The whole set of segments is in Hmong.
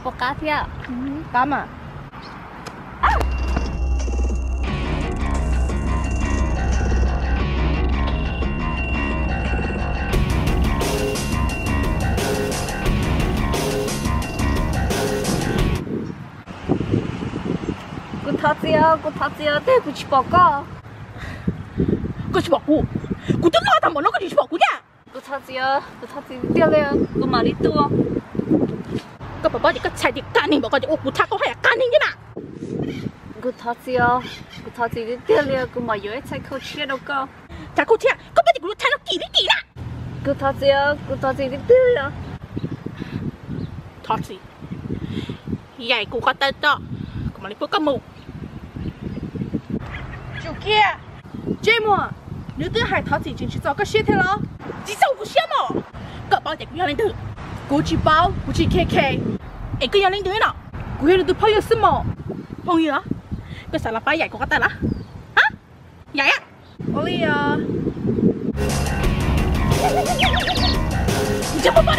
Ua qab thiab. Qab mas. Kuv thov txim, kuv thov txim, twb kuv tsis pom koj. Koj tsis pom kuv? Kuv twb noj tag npaum no koj tsis pom kuv thiab. Kuv thov txim, kuv thov txim tiag li, kuv mam li tuaj. Koj puas paub tias koj txhais tes qab neeg npaum ko ces ua kuv thab koj haj yam qab neeg thiab na. Kuv thov txim, kuv thov txim tiag tiag li, kuv mam yuav ib txhais khau tshiab rau koj. Txhais khau tshiab? Koj paub tias kuv yuav txhais no kim li kim na. Kuv thov txim, kuv thov txim tiag tiag li. Thov txim. Yaim kuv ko taw tso, kuv mam li pub koj mus. Tsum kiag. Ntsej muag, nws twb hais thov txim tseem tsis txaus koj siab thiab los? Tsis txaus kuv siab mog. Koj paub tias kuv yog leej twg? Kuv tsis paub, kuv tsis K K. Es koj yog leej twg no? Kuv yog nws tus phooj ywg xwb mog. Phooj ywg los? Koj xav los pab yaim kuv ko taw los? Yaim. Ua li os. Yog koj tos poj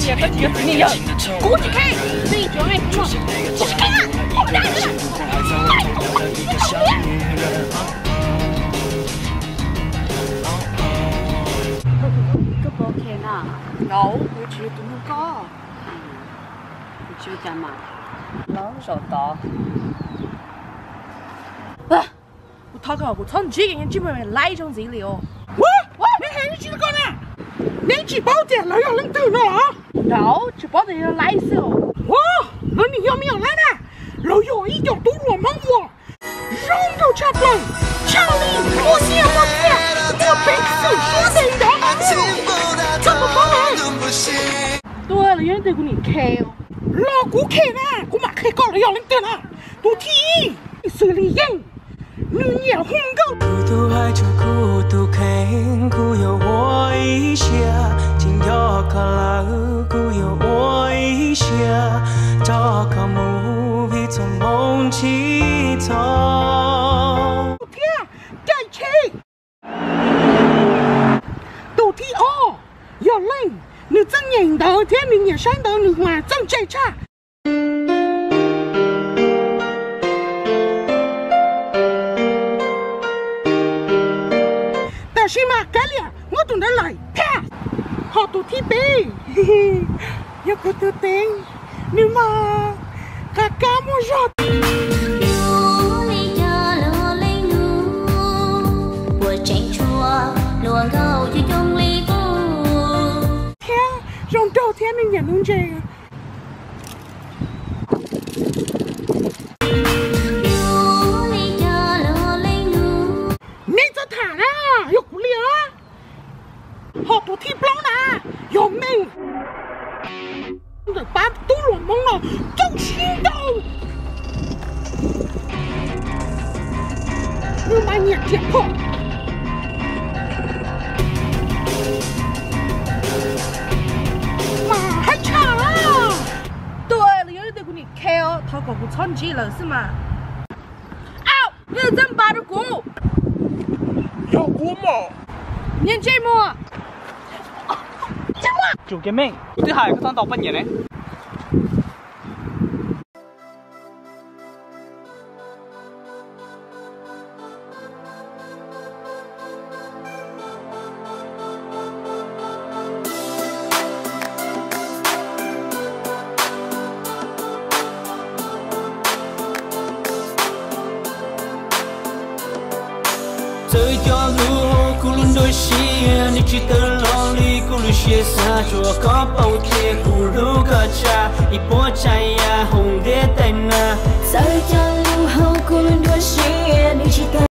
niam koj tsis yog txiv neej yawg. Kuv tsis khe. Tsis khe. Koj puas ok na? Nkaus, kuv tsis yog tus neeg koj. Kuv tsis ua cas mas. Los zaum tod. Kuv thov koj, kuv txhob ntsib kev ntsej muag laiv zoo ntxiv li os. Neb hais dab tsi rau koj na? Neb tsis paub tias lawv yog leej twg no los? Nkaus, tsis paub tias yog laiv xwb os. Lawv nim yog me nyuam laiv na, lawv yog ib co tub hluas Hmoob uas zoo nraug tshaj plaws, tshaj li muaj txiaj muaj txiaj, muaj peev xwm suab ntev nrov heev. Koj puas paub lawm? Tuaj, lawv yog leej twg kuv nim khe. Los kuv khe na, kuv mam qhia koj lawv yog leej twg na. Tus thib ib, xws li yeej, nws nyiam hu nkauj. Kuv tus hais rau kuv tus kheej, kuv yuav ua ib siab, tsis nco koj lawm kuv yuav ua ib siab, rau koj mus vim txoj moo tsis txog. Thiab cai tshe. Tus thib ob yog leej, nws txeeb nyeem ntawv thiab nws nyiam saib ntawv, nws mas txeeb ntse tshaj. Tab sis mas kav liam, muab tus ntawd lawm thiab. Ho tus thib peb yog kuv tus teev, nws mas qab kab muaj zog. Thiab zoo nraug thiab nws nyiam nuv ntses. Neb txhob tham na, yog kuv li os. Ho tus thib plaub na, yog meej. Ntawm pab tub hluas Hmoob no coob sib ntaus. Nws mas nyiam riam phom. Mas haib tshaj. Tuaj, lawv yog leej twg kuv nim khe os, thov kom kuv txhob ntsib lawv xwb mas. Au, yog txawj npas rau kuv. Yog kuv mog. Niag ntsej muag. Tsum kiag meej, kuv twb hais koj txhob ntaus poj niam ne. Txawm cov lus hauv kuv lub nruab siab, nws tsis tawm los li kuv lub siab xav, tsuas koj paub tias kuv hlub koj tshaj ib puab tsav yam hauv ntiaj teb na. Txawm cov